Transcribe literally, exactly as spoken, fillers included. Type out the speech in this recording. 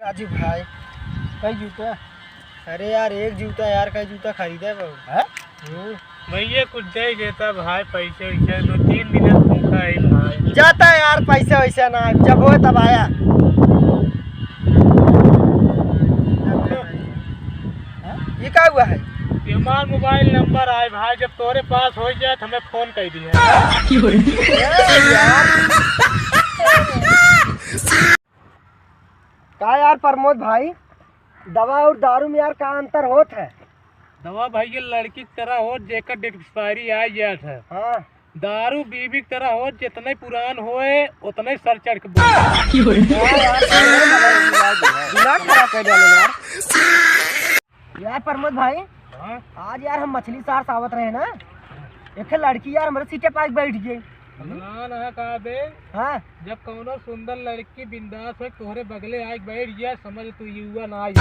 राजू भाई, कई जूता? अरे यार, एक जूता यार, कई जूता खरीदे बाबू? हैं? हम्म। भैया कुछ दे देता भाई, पैसे वैसे दो तीन दिन से भूखा है भाई। जाता यार, पैसे वैसे ना, जब होए तब आया। ये का हुआ है? ये हमार मोबाइल नंबर आए भाई, जब तोरे पास हो जाए तो हमें फोन कर दिया। ए यार। का यार प्रमोद भाई, दवा और दारू में यार का अंतर होत है? दवा भाई ये लड़की की तरह होत, जेकर डेट एक्सपायरी आ जात है। हाँ। दारू बीवी की तरह होत, जितने पुरान होए उतने सर चढ़ के बोले। हाँ यार, दिमाग खराब कर डाले यार। यार प्रमोद भाई, हाँ? आज यार हम मछली सार सावत रहे ना, एक लड़की यार हमारे सीटे पास बैठ गई। ना ना का बे, हाँ। जब कौनो सुंदर लड़की बिंदास हो तोहरे बगले आके बैठ गया, समझ तू युवा ना आई।